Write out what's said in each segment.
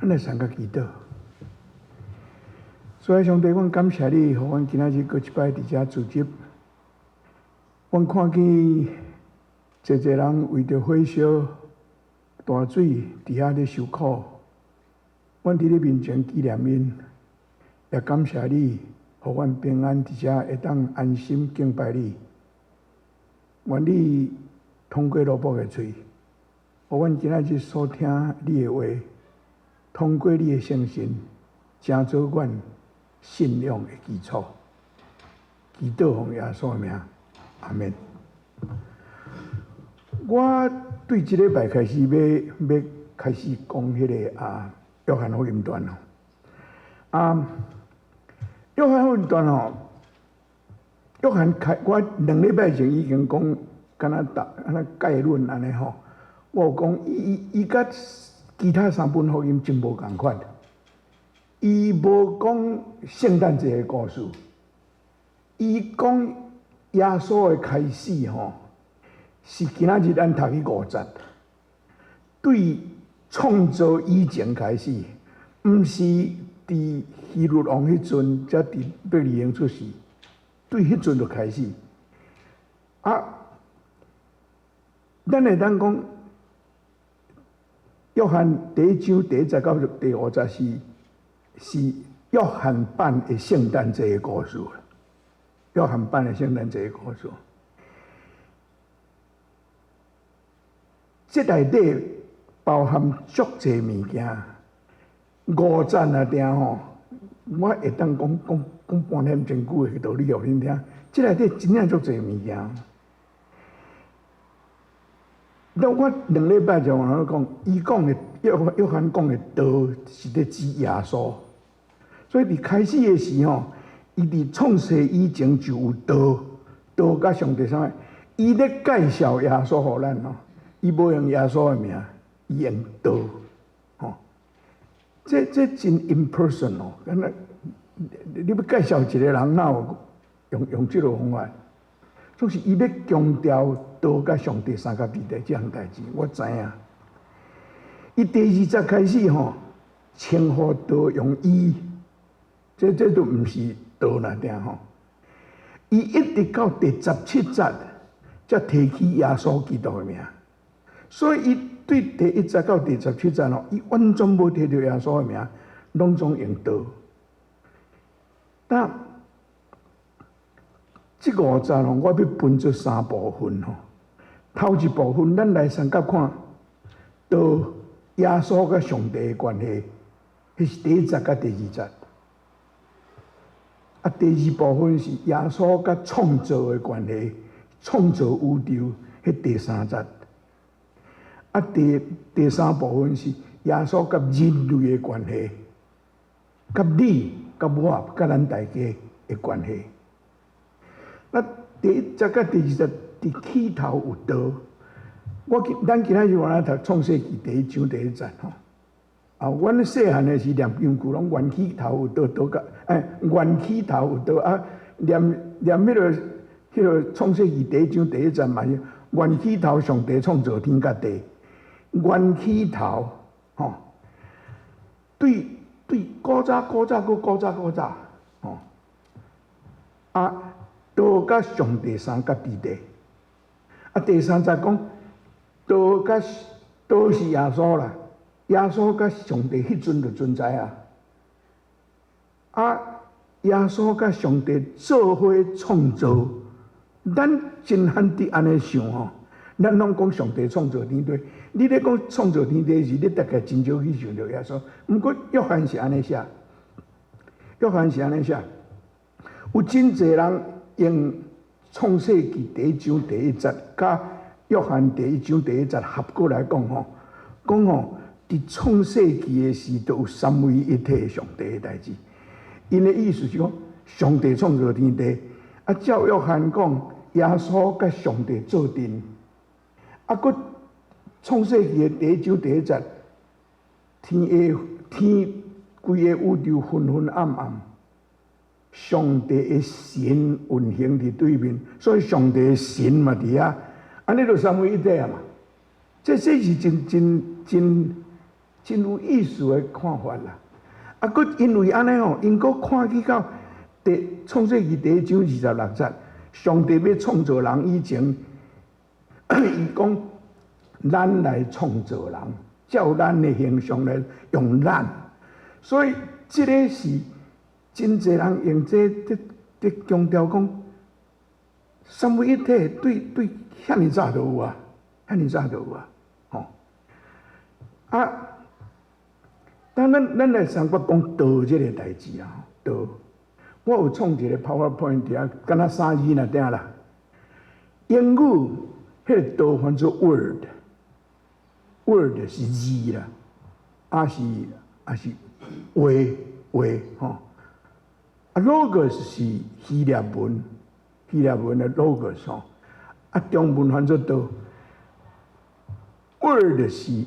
咱來三個祈禱。所以上帝，阮感謝你，予阮今仔日閣一擺佇遮聚集。阮看見濟濟人為著火燒大水佇遐咧受苦，阮佇你面前紀念𪜶，也感謝你，予阮平安佇遮會當安心敬拜你。願你通過羅伯的喙，予阮今仔日所聽你的話，通過你的聖神，成做阮信仰的基礎。祈禱奉耶穌的名，阿們。我對這禮拜開始欲開始講彼个啊，約翰福音傳咯。啊，約翰福音傳吼，約翰開我兩禮拜前已經講，敢若答按呢概論按呢吼。我有講伊伊伊佮其他三本福音真無仝款。伊無講聖誕節的故事，伊講耶穌的開始吼，是今仔日咱讀去五節，對創造以前開始，毋是佇希律王彼陣，才佇伯利恆出世，對彼陣就開始。啊，咱會當講，約翰第一章第一節到第五節是約翰版的聖誕節的故事。約翰版的聖誕節的故事，這內底包含足濟物件。五節爾定吼，我會當講講講半點鐘久的道理予恁聽。這內底真正足濟物件。那我兩禮拜就同講，伊講的約約翰講的道是咧指耶穌，所以佇開始的時吼，伊佇創世以前就有道，道佮上帝啥物？伊咧介紹耶穌予咱吼，伊無用耶穌的名，伊用道，吼。這真 impersonal，敢若你欲介紹一個人，哪有用用這个方法？總是伊欲強調道佮上帝相佮佇咧這項代誌，我知影。伊第二節開始吼，稱呼道用伊，這都毋是道爾定吼。伊一直到第十七節才提起耶穌基督的名，所以伊對第一節到第十七節吼，伊完全無提著耶穌的名，攏總用道。但這五節吼，我欲分做三部分吼。頭一部分，咱來先佮看道耶穌佮上帝的關係，彼是第一節佮第二節。啊，第二部分是耶穌佮創造的關係，創造宇宙，彼第三節。啊，第三部分是耶穌佮人類的關係，佮你、佮我、佮咱大家的關係。那第一節佮第二節佇起頭有道，我今咱今仔日來讀創世記第一章第一節吼。啊，阮細漢的時念經句攏原起頭有道，道佮原起頭有道啊，念念彼个創世記第一章第一節嘛是原起頭上帝創造天佮地，原起頭吼，對對古早古早閣古早古早吼，啊。道佮上帝相佮佇咧，啊，第三節講道佮道是耶穌啦，耶穌佮上帝彼陣就存在啊，啊，耶穌佮上帝做伙創造，咱真罕得按呢想吼，咱攏講上帝創造天地，你咧講創造天地時，你大概真少去想著耶穌。毋過約翰是按呢寫，約翰是按呢寫，有真濟人用創世記第一章第一節，佮約翰第一章第一節合過來講吼，講吼，佇創世記的時，就有三位一體的上帝的代誌。𪜶的意思是講，上帝創造天地，啊，照約翰講，耶穌佮上帝做陣，啊，閣創世記的第一章第一節，天下天規個宇宙昏昏暗暗。上帝的神運行佇對面，所以上帝的神嘛佇遐，按呢就三位一體啊嘛。這是真真真真有意思的看法啦。啊，閣因為按呢吼，𪜶閣看去到第創世記第一章二十六節，上帝欲創造人以前，伊講咱來創造人，照咱的形象來用咱，所以這个是真濟人用這佇佇強調講，三位一體對對遐爾早就有啊，遐爾早就有啊，吼啊！當咱咱來三國講道這个代誌啊，道，我有創一个 PowerPoint 佇遐，敢若三字爾定啦。英語彼个道翻做 word，word 是字啦，抑是抑是話話吼。啊，logos 是希臘文，希臘文的 logos 吼，啊，中文翻做道。word 是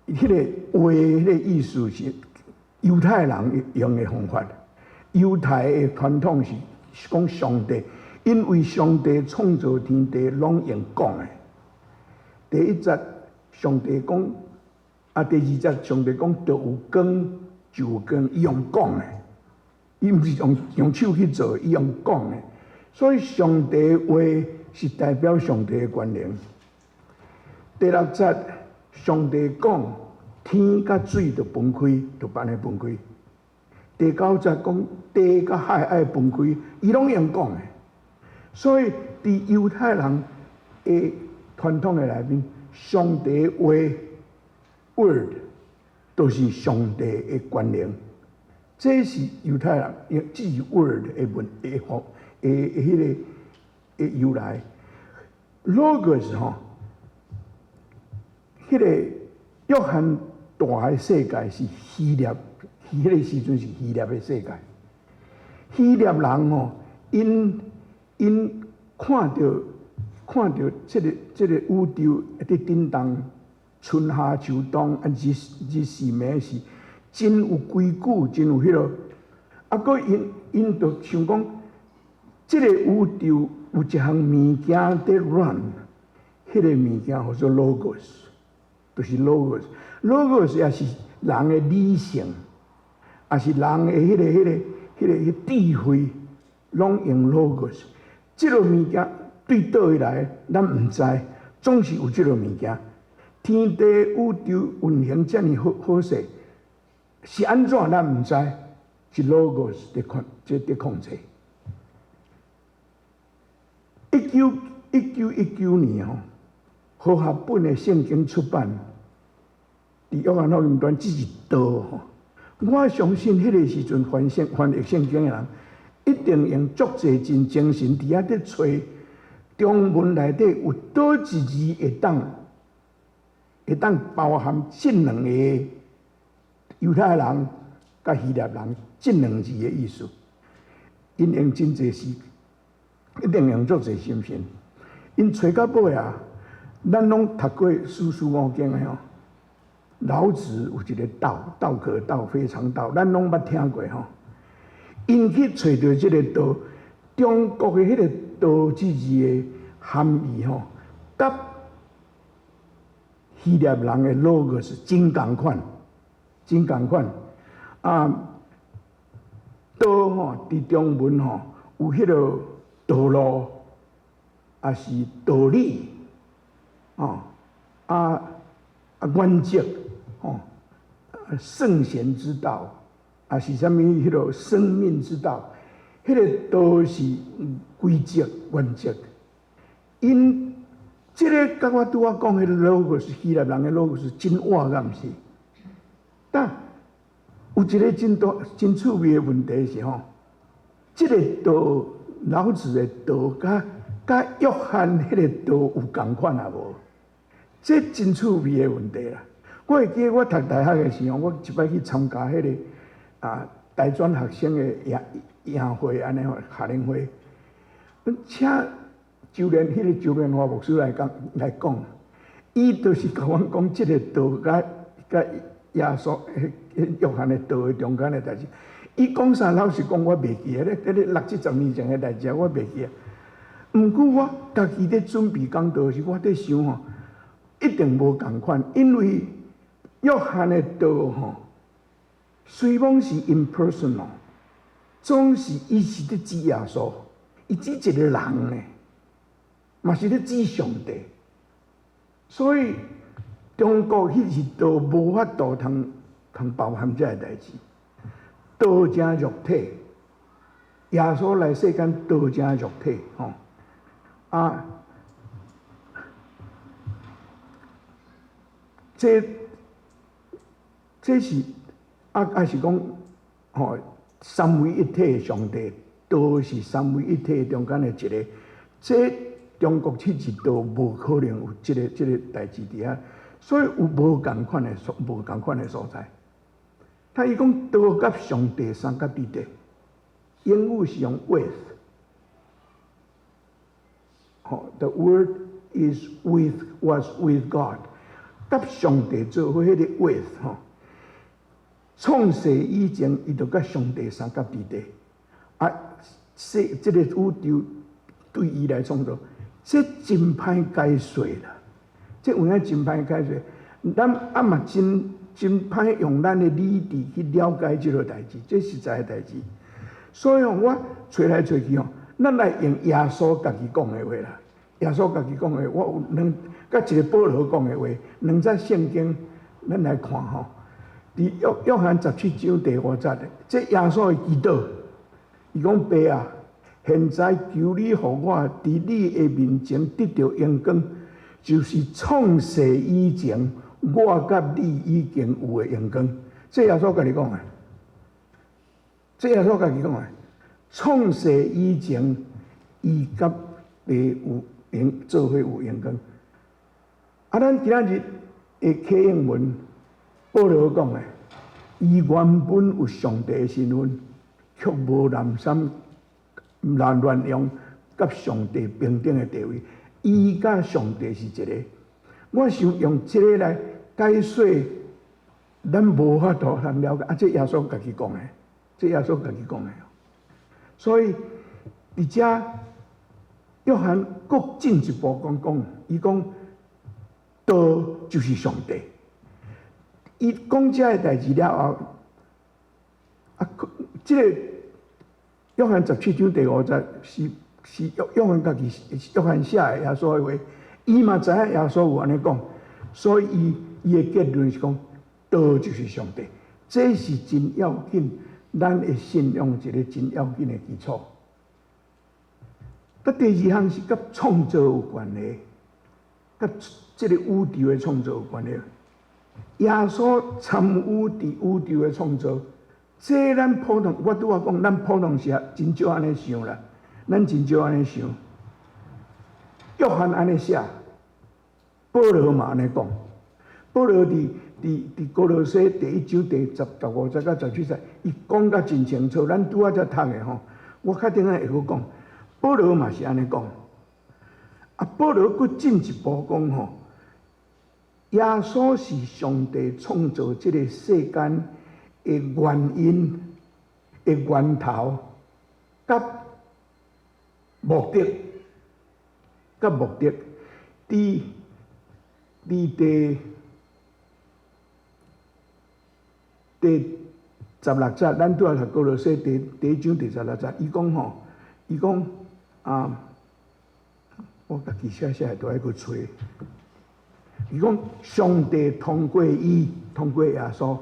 彼个話，彼个意思是猶太人用的方法。猶太的傳統是講上帝，因為上帝創造天地，攏用講的。第一節上帝講，啊，第二節上帝講，就有光就有光，伊用講的，伊毋是用用手去做，伊用講的。所以上帝話是代表上帝的權能。第六節，上帝講天佮水就分開，就按呢分開。第九節講地佮海愛分開，伊攏用講的。所以佇猶太人的傳統的內面，上帝話 word 都是上帝的權能。這是猶太人用這是 word 的文的方的彼个的由來。Logos 吼，彼个約翰蹛的世界是希臘，彼个時陣是希臘的世界。希臘人吼，𪜶𪜶看著看著這个這个宇宙佇振動，春夏秋冬啊，日日時暝時，真有規矩，真有彼落。啊，閣𪜶𪜶就想講，這个宇宙有一項物件佇 run，彼個物件號做 logos，就是 logos。logos 也是人的理性，也是人的彼个彼个彼个彼智慧，攏用 logos。這个物件對佗位來，咱毋知，總是有這个物件。天地宇宙運行遮爾好好勢，是按怎咱毋知，是 logos 佇控，這佇控制。1919年吼，和合本的聖經出版，佇約翰福音端只是道吼。我相信彼个時陣翻聖翻譯聖經的人，一定用足濟真精神佇遐佇揣中文內底有佗一字會當會當包含這兩個猶太人佮希臘人這兩字的意思。𪜶用真濟時，一定用足濟心神。𪜶揣到尾啊，咱攏讀過四書五經的吼。老子有一个道，道可道，非常道，咱攏捌聽過吼。𪜶去揣著這个道，中國的彼个道這字的含義吼，佮希臘人的 logos 真仝款，真仝款。啊，道吼，佇中文吼有彼个道路，抑是道理，哦，啊啊原則，吼，聖賢之道，抑是啥物彼个生命之道，彼个都是規則原則。𪜶這个佮我拄仔講彼个 logos，希臘人的 logos 真倚，敢毋是？但有一个真大、真趣味的問題是吼，這个道老子的道，佮佮約翰彼個道有仝款抑無？這真趣味的問題啦。我會記得我讀大學的時候，我一擺去參加彼个啊大專學生的營營會按呢吼，學聯會，請周連彼個周連華牧師來講來講，伊就是共阮講這個道佮佮耶穌彼約翰的道的中間的代誌。伊講啥老實講，我袂記得咧，這个六七十年前的代誌，我袂記得。毋過我家己咧準備講道時，我佇想吼，一定無仝款，因為約翰的道吼，雖罔是 impersonal，總是伊是咧指耶穌，伊指一個人呢，嘛是咧指上帝。所以中國彼日道無法度通通包含這个代誌，道成肉體，耶穌來世間道成肉體，吼啊，這這是啊，啊是講吼三位一體的上帝，道是三位一體中間的一个，這中國七日道無可能有這个這个代誌佇遐，所以有無仝款的所無仝款的所在。他伊講道佮上帝相佮佇佇，英語是用 with，吼，the word is with was with God，佮上帝做伙彼个 with 吼，創世以前伊就佮上帝相佮佇佇，啊，世這个宇宙對伊來創造，這真歹解說啦，這有影真歹解說，咱啊嘛真真歹用咱的理智去了解這个代誌，這實在的代誌。所以我揣來揣去吼，咱來用耶穌家己講的話啦。耶穌家己講的，我有兩佮一個保羅講的話，兩節聖經，咱來看吼。佇約約翰十七章第五節，這耶穌的祈禱，伊講爸啊，現在求你予我佇你的面前得著榮光，就是創世以前我佮你已經有的榮光。這耶穌家己講的，這耶穌家己講的，創世以前，伊佮爸有榮做伙有榮光。啊，咱今仔日的啟應文，保羅講的，伊原本有上帝的身份，卻無濫心濫亂用佮上帝平等的地位。伊佮上帝是一個。我想用這个來解說，咱無法度通了解。啊，這耶穌家己講的，這耶穌家己講的。所以，佇遮約翰閣進一步講講，伊講道就是上帝。伊講這个代誌了後，啊，這个約翰十七章第五節是是約約翰家己約翰寫的耶穌的話，伊嘛知影耶穌有按呢講，所以伊伊的結論是講道就是上帝，這是真要緊，咱的信仰一个真要緊的基礎。佮第二項是佮創造有關係，佮這个宇宙的創造有關係。耶穌參與佇宇宙的創造，這咱普通，我拄仔講，咱普通時真少按呢想啦，咱真少按呢想。約翰按呢寫，保羅嘛按呢講。保羅佇佇佇歌羅西第一章第十十五節到十七節，伊講甲真清楚。咱拄仔才讀的吼，我較等下會閣講。保羅嘛是按呢講。啊，保羅閣進一步講吼，耶穌是上帝創造這个世間的原因、的源頭、佮目的、佮目的。佇佇第第十六節，咱拄仔讀歌羅西第第一章第十六節，伊講吼，伊講啊，我家己寫寫都愛閣揣。伊講上帝通過伊，通過耶穌，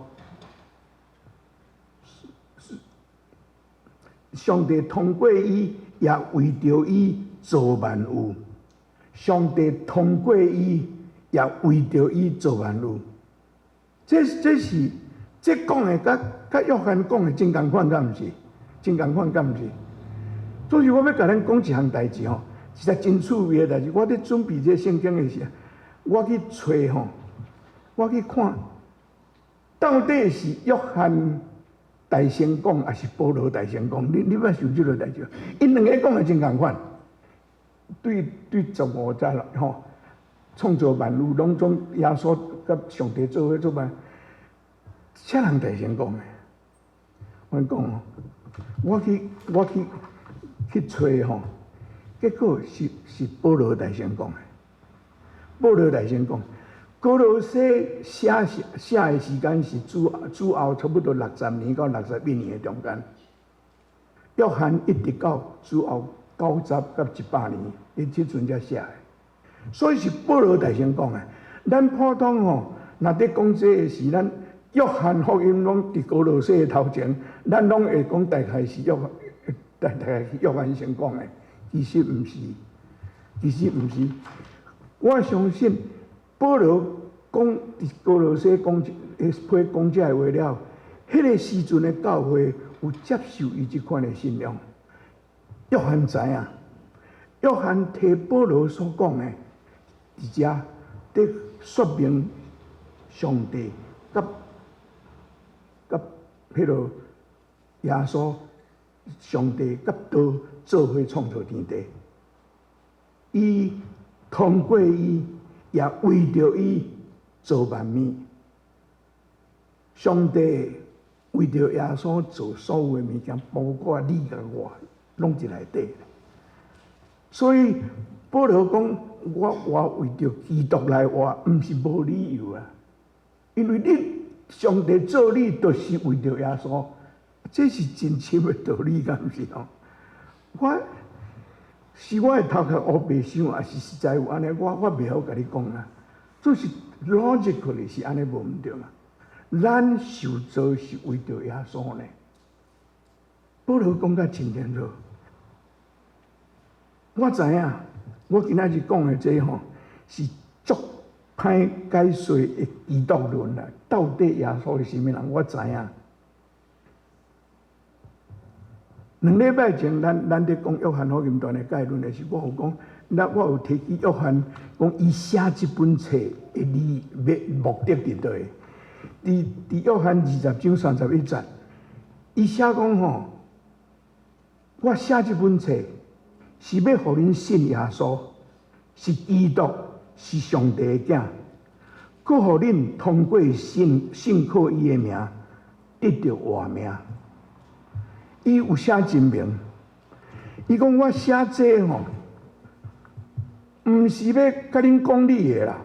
上帝通過伊，也為著伊造萬有。上帝通過伊，也為著伊造萬有。這這是這講的，佮佮約翰講的真仝款，敢毋是？真仝款，敢毋是？所以我欲共咱講一項代誌吼，實在真趣味的代誌。我佇準備這聖經的時，我去揣吼，我去看，到底是約翰代先講，抑是保羅代先講？你你捌想這个代誌？𪜶兩个講的真仝款，對對十五節啦吼，創造萬有攏總耶穌佮上帝做伙做萬，啥人代先講的？我講哦，我去我去去揣吼，結果是是保羅代先講的。保羅代先講，歌羅西寫寫的時間是主後差不多60年到61年的中間。約翰一直到主後90到100年，伊這陣才寫的。所以是保羅代先講的。咱普通吼，若佇講這个時，咱約翰福音攏佇歌羅西的頭前，咱攏會講大概是約大概是約翰先講的，其實毋是，其實毋是。我相信保羅講佇歌羅西講批講這个話了，彼個時陣的教會有接受伊這款的信仰。約翰知影，約翰提保羅所講的，佇遮佇說明上帝佮佮彼个耶穌，上帝佮道做伙創造天地，伊通過伊，也為著伊造萬物。上帝為著耶穌做所有的物件，包括你佮我，攏佇內底。所以保羅講，我活為著基督來活，毋是無理由啊。因為你上帝造你，就是為著耶穌，這是真深的道理，敢毋是吼？我是我的頭殼烏白想，抑是實在有按呢？我袂曉共你講啊。就是 logically 是按呢無毋對啊。咱受造是為著耶穌呢。保羅講甲真清楚。我知影，我今仔日講的這吼是足歹解說的基督論啦。到底耶穌是啥物人？我知影。2禮拜前，咱佇講約翰福音段的概論的時，我有講，那我有提起約翰講伊寫這本冊的理目的佇佗？佇約翰20章31節，伊寫講吼，我寫這本冊是欲予恁信耶穌，是基督，是上帝的囝，閣予恁通過信信靠伊的名，得著活命。伊有寫真明，伊講我寫這吼，毋是欲共恁講理的啦，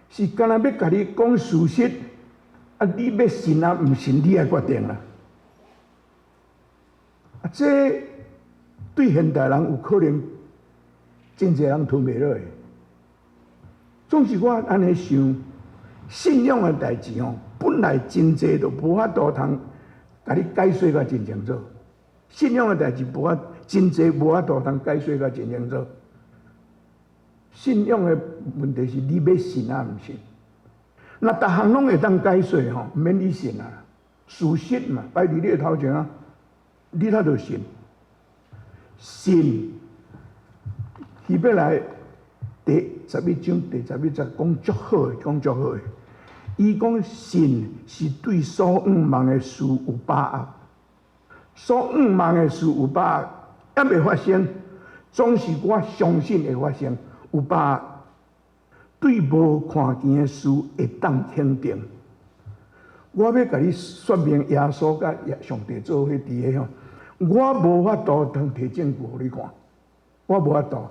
是干焦欲共你講事實。啊，你欲信抑毋信，你來決定啦。啊，這對現代人有可能真濟人吞袂落去。總是我按呢想，信仰的代誌吼，本來真濟都無法度通共你解說甲真清楚。信仰的代誌無法真濟無法度通解說甲真清楚。信仰的問題是你欲信抑毋信。若逐項攏會當解說吼，毋免你信啊。事實嘛，擺佇你的頭前啊，你才著信。信，希伯來第11章第11節講足好的，講足好的。伊講信是對所向望的事有把握，所向望的事有把握，猶未發生，總是我相信會發生，有把握。對無看見的事會當肯定。我欲共你說明耶穌佮上帝做伙佇个吼，我無法度通提證據予你看，我無法度。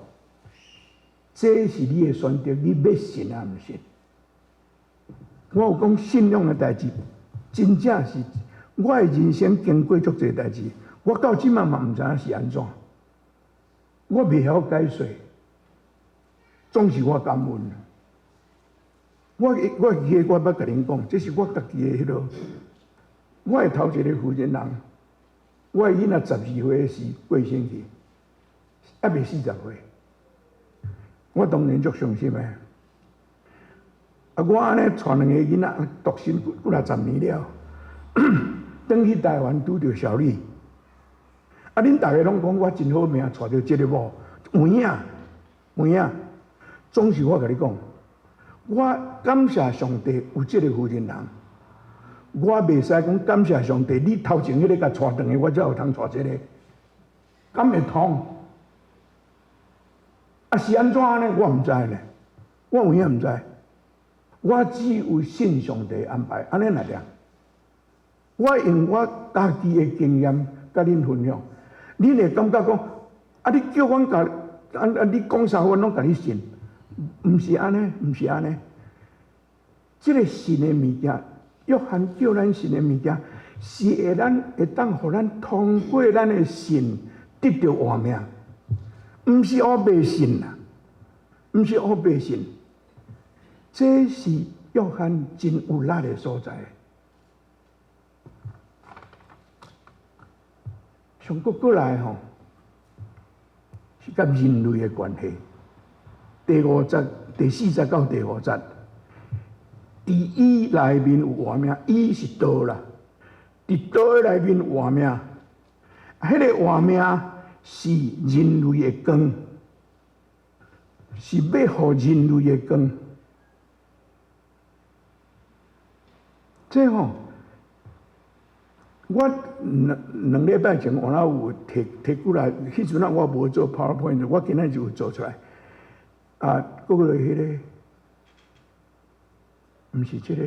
這是你的選擇，你欲信抑毋信？我有講信仰的代誌，真正是我的人生經過足濟代誌，我到這馬嘛毋知影是按怎，我袂曉解說，總是我感恩。我記得我捌共恁講，這是我家己的彼落，我的頭一个負責人，我的囡仔12歲時過身去，猶未40歲，我當然足傷心的。啊，我按呢帶兩个囡仔獨身幾若十年了，轉去台灣拄著小麗。啊，恁逐个攏講我真好命，娶著這个某，有影，有影。總是我共你講，我感謝上帝有這个夫人人，我袂使講感謝上帝，你頭前彼个共娶轉去，我才有通娶這个，敢會通？啊，是按怎呢？我毋知呢，我有影毋知。我只有信上帝安排，按呢爾爾。我用我家己的經驗共恁分享，恁會感覺講，啊，你叫阮共，啊啊，你講啥，阮攏共你信，毋是按呢，毋是按呢。這个信的物件，約翰叫咱信的物件，是會咱會當予咱通過咱的信得著活命，毋是烏白信啦，毋是烏白信。這是約翰真有力的所在。上閣過來吼，是佮人類的關係。第五節、第四節到第五節，佇伊內面有活命，伊是道啦。佇道的內面有活命，彼个活命是人類的光，是欲予人類的光。這吼，我兩兩禮拜前我哪有提提過來，彼陣仔我無做 PowerPoint，我今仔就有做出來。啊，閣過彼个，毋是這个，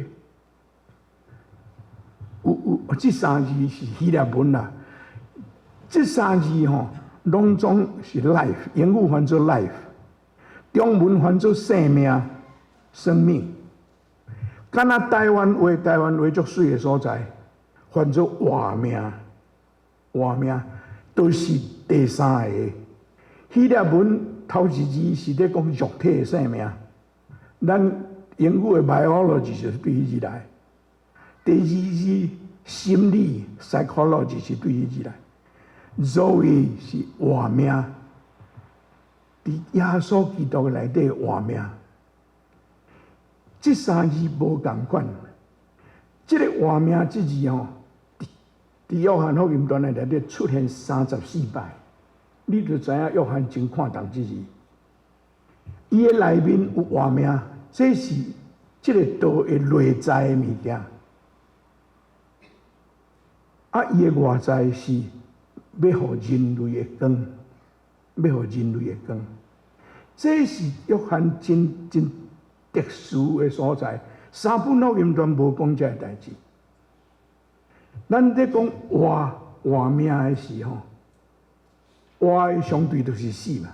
有有，這三字是希臘文啦。這三字吼，攏總是 life，英語翻做 life，中文翻做生命、生命。敢若台灣話，台灣話足媠的所在，翻做活命，活命，都是第三个。希臘文頭一字是咧講肉體的生命，咱英語的 biology 就是對彼字來。第二字心理 psychology 是對彼字來。Zoe 是活命，佇耶穌基督內底活命。這三字無仝款，這个活命這字吼，佇約翰福音傳的內底出現34擺，你就知影約翰真看重這字。伊的內面有活命，這是這个道的內在的物件。啊，伊的外在是欲予人類的光，欲予人類的光。這是約翰真真特殊的所在。三本福音全無講這个代誌。咱咧講活活命的時候，活的相對就是死嘛。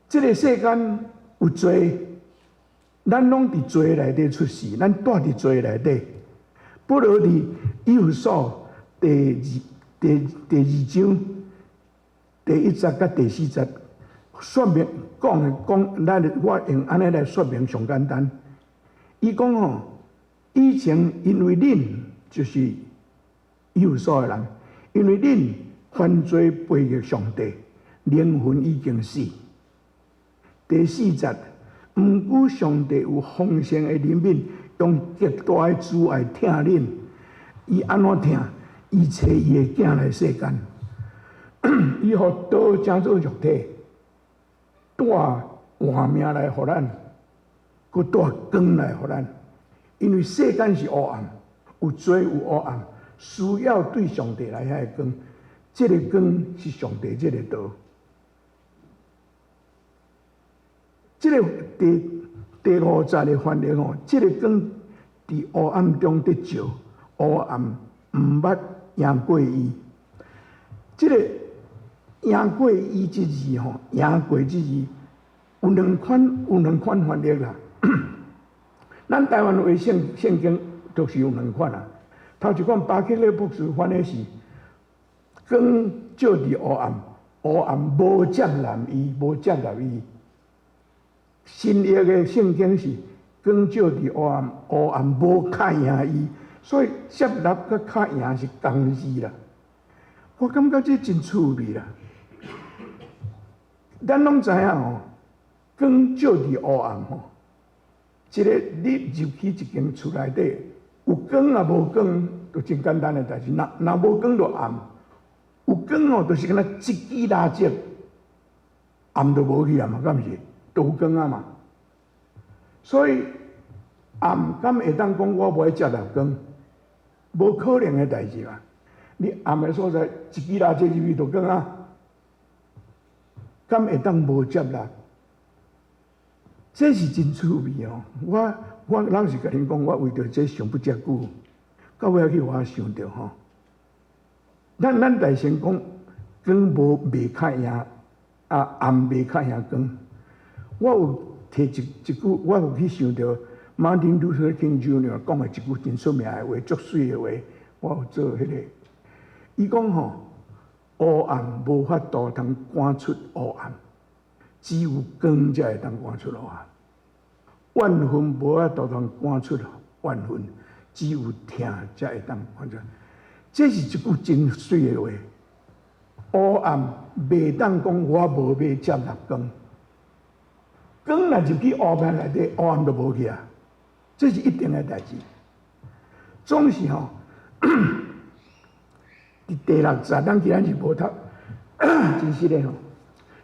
這个世間有罪，咱攏佇罪內底出世，咱蹛佇罪內底。保羅佇以弗所第二章第一節佮第四節說明講講，咱我用按呢來說明上簡單。伊講吼，以前因為恁就是以弗所的人，因為恁犯罪背逆上帝，靈魂已經死。第四節，毋過上帝有豐盛的憐憫，用極大的慈愛疼恁。伊按怎疼？伊差伊的囝來世間，伊予道成做肉體，帶活命來予咱，閣帶光來予咱。因為世間是黑暗，有罪有黑暗，需要對上帝來遐个光。這个光是上帝這个道。這个第五節的翻譯吼，這个光佇黑暗中得照，黑暗毋捌贏過伊。這个贏過伊這字吼，贏過這字有兩款，有兩款翻譯啦。咱台灣話聖經就是有兩款啊。頭一款巴克禮博士翻的是光照佇黑暗，黑暗無接納伊，無接納伊。新約的聖經是光照佇黑暗，黑暗無較贏伊，所以接納佮較贏是仝字啦。我感覺這真趣味啦。咱攏知影吼，光照佇黑暗吼，一个你入去一間厝內底，有光抑無光，就真簡單的代誌。若若無光就暗，有光哦，就是敢若一支蠟燭，暗就無去啊嘛，敢毋是？都有光啊嘛。所以暗敢會當講我無愛接納光，無可能的代誌嘛。你暗的所在，一支蠟燭入去就光啊，敢會當無接納？這是真趣味哦！我老實共恁講，我為著這想不遮久，到尾仔去予我想著吼。咱大先講光無袂較贏，啊暗袂較贏光。我有提一一句，我有去想著 Martin Luther King Jr. 講的一句真出名的話，足媠的話，我有做彼個。伊講吼，烏暗無法度通趕出烏暗，只有光才會當趕出烏暗。怨恨無法度通趕出怨恨，只有疼才會當趕出。這是一句真媠的話。烏暗袂當講我無欲接納光，光若入去烏暗內底，烏暗就無去啊。這是一定的代誌。總是吼，佇第六節，咱今仔日無讀，真實的吼。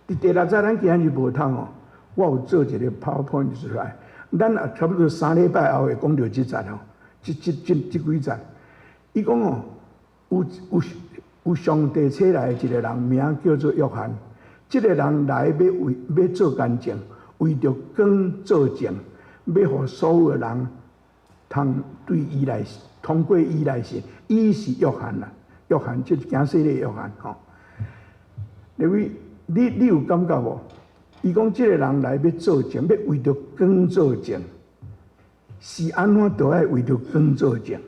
佇第六節，咱今仔日無讀吼，我有做一個 PowerPoint 出來。咱也差不多3禮拜後會講著這節吼，這幾節。伊講吼，有上帝差來的一個人，名叫做約翰。這個人來欲為欲做見證，為著光做證，欲予所有的人通對伊來通過伊來信。伊是約翰啦，約翰就是行洗禮的約翰吼。因為你有感覺無？伊講這個人來欲做證，欲為著光做證，是按怎都愛為著光做證？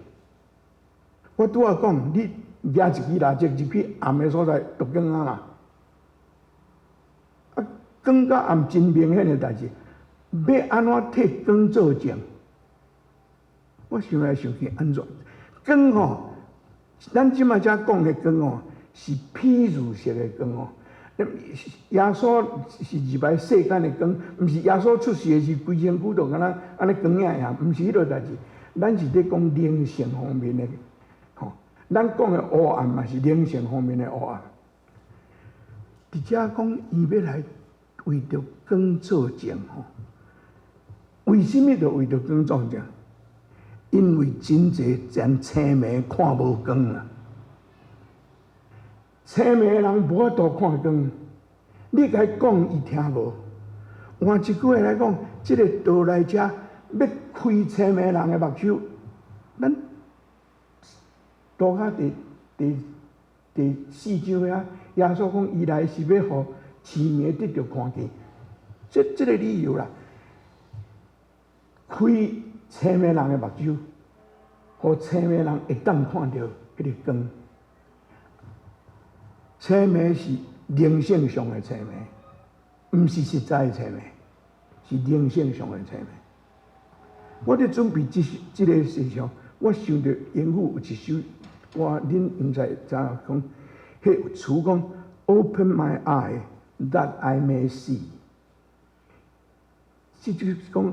我拄仔講，你舉一支蠟燭入去暗的所在，就光啊嘛。啊，光佮暗真明顯的代誌，欲按怎替光做證？我想來想去，按怎光吼？咱這擺才講的光吼，是譬喻式的光吼。耶穌是入來世間的光，毋是耶穌出世的時，規身軀都敢若按呢光影影，毋是彼個代誌。咱是咧講靈性方面的，吼。咱講的烏暗嘛是靈性方面的烏暗。佇遮講，伊欲來為著光做證吼。為啥物著為著光做證？因為真濟人青暝看無光啦。青暝人無法度看光，你共伊講伊聽無。換一句話來講，這個道來遮欲開青暝人的目睭，咱路加第四章遐，耶穌講伊來是欲予痴暝得著看見，這個理由啦，開青暝人的目睭，予青暝人會當看著彼個光。青暝是靈性上的青暝，毋是實在的青暝，是靈性上的青暝。我佇準備這個時候，我想著英語有一首歌，恁毋知知影講，彼詞講 Open my eye that I may see，這就是講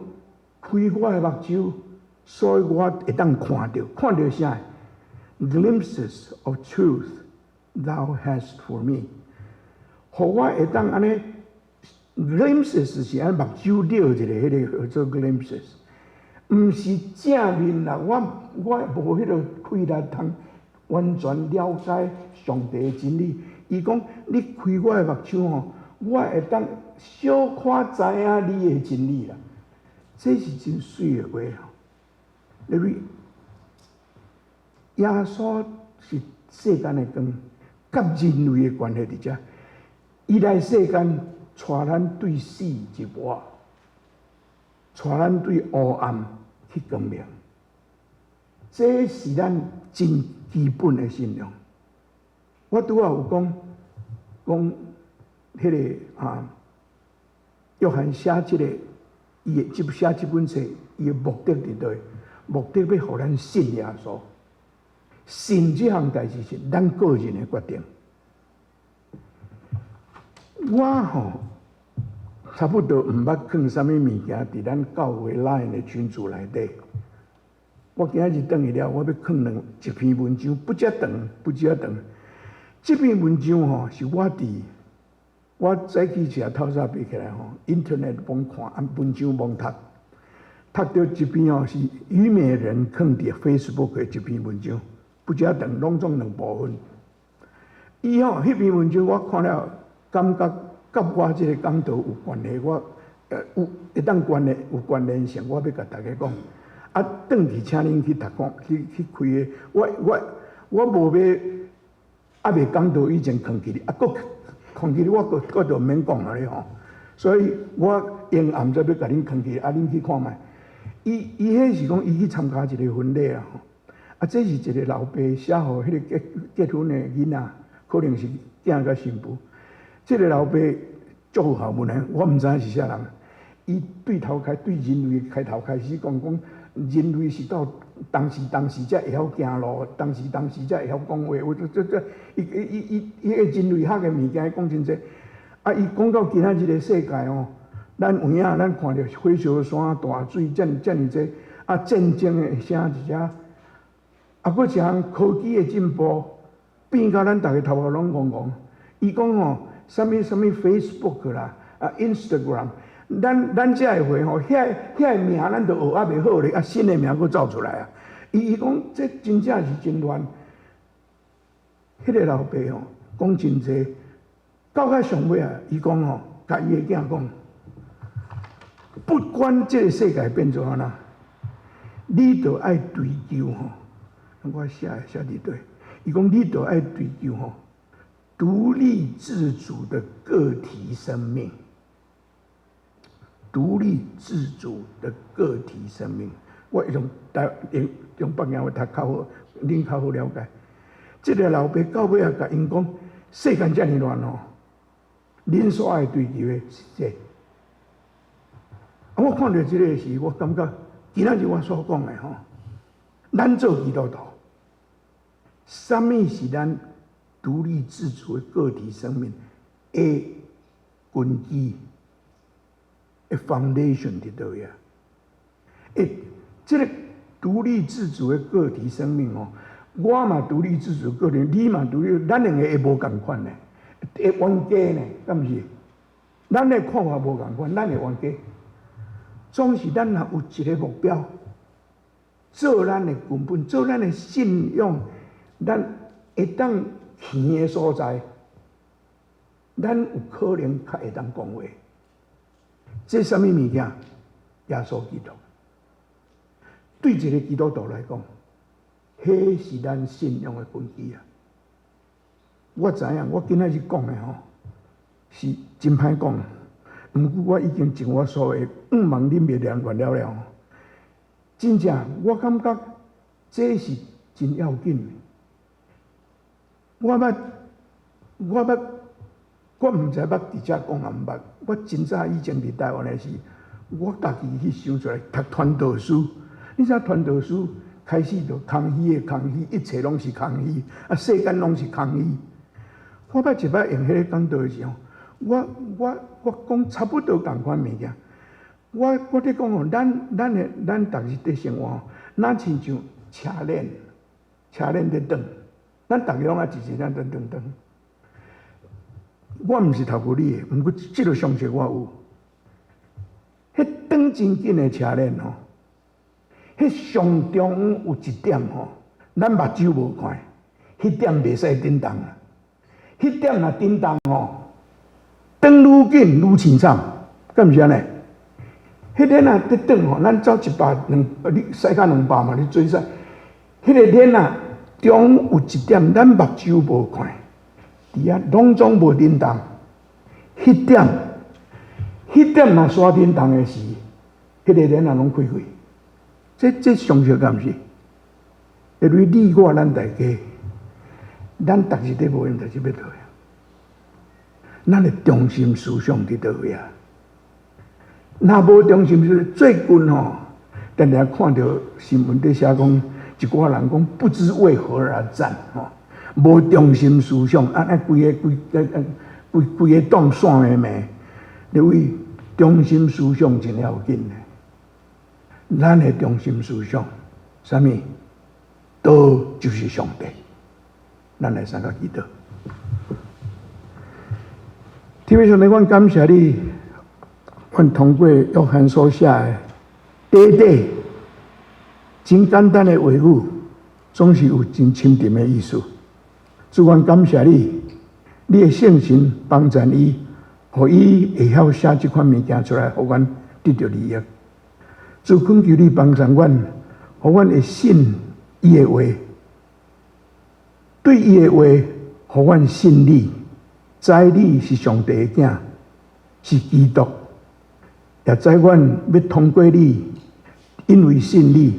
開我的目睭，所以我會當看著，看著啥？Glimpses of truth，Thou hast for me，予我會當按呢 glimpses 是按目睭掠一下，彼個叫做 glimpses，毋是正面啦。我無彼個氣力通完全了解上帝的真理。伊講你開我的目睭吼，我會當小可知影你的真理啦。這是真媠的話吼。因為耶穌是世間的光。佮人類的關係佇遮，伊來世間，帶咱對死入活，帶咱對烏暗去光明。這是咱真基本的信仰。我拄仔有講講彼個啊，約翰寫這個，伊的這寫這本冊，伊的目的佇佗？目的欲予咱信耶穌。信這項代誌是咱個人的決定。我吼差不多毋捌囥啥物物件佇咱教會 Line 的群組內底。我今仔日轉去了，我欲囥兩一篇文章，不遮長，不遮長。這篇文章吼是我佇我早起食透早爬起來吼，Internet 罔看，啊文章罔讀，讀著一篇吼是虞美人囥佇 Facebook 的一篇文章。不遮長，攏總兩部分。伊吼彼篇文章我看了，感覺佮我這個講道有關係，我有會當關聯有關聯性，我欲共大家講。啊，轉去請恁去讀看，去開個。我無欲猶未講道以前囥起哩，啊，閣囥起哩，我閣閣就毋免講啊咧吼。所以我用暗才欲共恁囥起，啊，恁去看覓。伊伊彼是講伊去參加一个婚禮啊，吼，啊，這是一个老爸寫予彼个結結婚的囡仔，可能是囝佮新婦。這个老爸足有學問的，我毋知影是啥人。伊對頭開對人類開頭開始講講，人類是到當時當時才會曉行路，當時當時才會曉講話。有這這這，伊伊伊伊，彼個人類學的物件，伊講真濟。啊，伊講到今仔日个世界哦，咱有影咱看著火燒山、大水，遮遮爾濟，啊，戰爭的聲佇遮，啊，閣一項科技的進步，變甲咱逐个頭殼攏戇戇。伊講吼，啥物啥物 Facebook 啦，啊 Instagram，咱咱遮的話吼，遐遐个名咱都學猶未好咧，啊，新的名閣走出來啊。伊伊講這真正是真亂。彼個老爸吼講真濟，到較上尾啊，伊講吼，共伊的囝講，不管這个世界變做按怎，你著愛追求吼。我寫的寫佇佗？伊講你著愛追求吼，獨立自主的個體生命。獨立自主的個體生命，我用台用用北京話讀較好，恁較好了解。這个老爸到尾仔共𪜶講，世間遮爾亂吼，恁所愛追求的是這。啊，我看著這个時，我感覺今仔日我所講的吼，咱做基督徒，啥物是咱獨立自主的個體生命的根基？的 foundation 佇佗位啊？欸，這个獨立自主的個體生命哦，我嘛獨立自主個體，你嘛獨立，咱兩个會無仝款呢，會冤家呢，敢毋是？咱的看法無仝款，咱會冤家。總是咱若有一个目標，做咱的根本，做咱的信仰，咱會當徛的所在，咱有可能較會當講話。這啥物物件？耶穌基督。對一个基督徒來講，彼是咱信仰的根基啊！我知影，我今仔日講的吼是真歹講，毋過我已經盡我所有的，向望恁袂厭煩了了。真正，我感覺這是真要緊的。我捌，我捌，我毋知捌佇遮講抑毋捌。我真早以前佇台灣的時，我家己去想出來讀傳道書。你知傳道書開始就空虛的空虛，一切攏是空虛，啊，世間攏是空虛。我捌一擺用彼个講道的時候，我我我講差不多仝款物件。我我咧講吼，咱咱的咱逐日佇生活吼，若親像車鏈，車鏈咧轉，咱逐个攏愛一直咧轉轉轉。我毋是讀物理的，毋過這个常識我有。彼轉真緊的車鏈吼，彼上中央有一點吼，咱目睭無看，彼點袂使振動啊！彼點若振動吼，轉愈緊愈凄慘，敢毋是按呢？彼鏈仔佇轉吼，咱走一百兩，你駛到兩百嘛，你做駛。彼个鏈仔中有一點，咱目睭無看，佇遐攏總無振動。彼點，彼點若煞振動的時，彼个鏈仔攏開開。這這常識敢毋是？因為你我咱大家，咱逐日佇無閒代誌欲佗位？咱的中心思想佇佗位啊？若無中心思想，最近吼，定定看著新聞佇寫講，一寡人講不知為何而戰吼，無中心思想，按呢規个規個規規個黨散的命，因為中心思想真要緊的。咱的中心思想，啥物？道就是上帝。咱來三個祈禱。天父上帝，阮感謝你，阮通過約翰所寫的短短真簡單的話語，總是有真深沉的意思。主，阮感謝你，你的聖神幫助伊，予伊會曉寫這款物件出來，予阮得著利益。主，懇求你幫助阮，予阮會信伊的話，對伊的話，予阮信你，知你是上帝的囝，是基督，也知阮欲通過你，因為信你，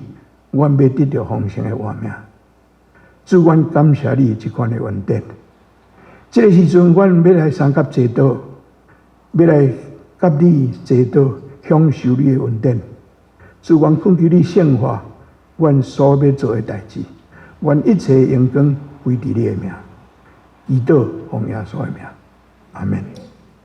阮欲得著豐盛的活命。主，阮感謝你這款的恩典。這个時陣，阮欲來相佮祈禱，欲來佮你祈禱，享受你的恩典。主，阮懇求你聖化阮所欲做的代誌，願一切榮光歸佇你的名。祈禱奉耶穌的名，阿門。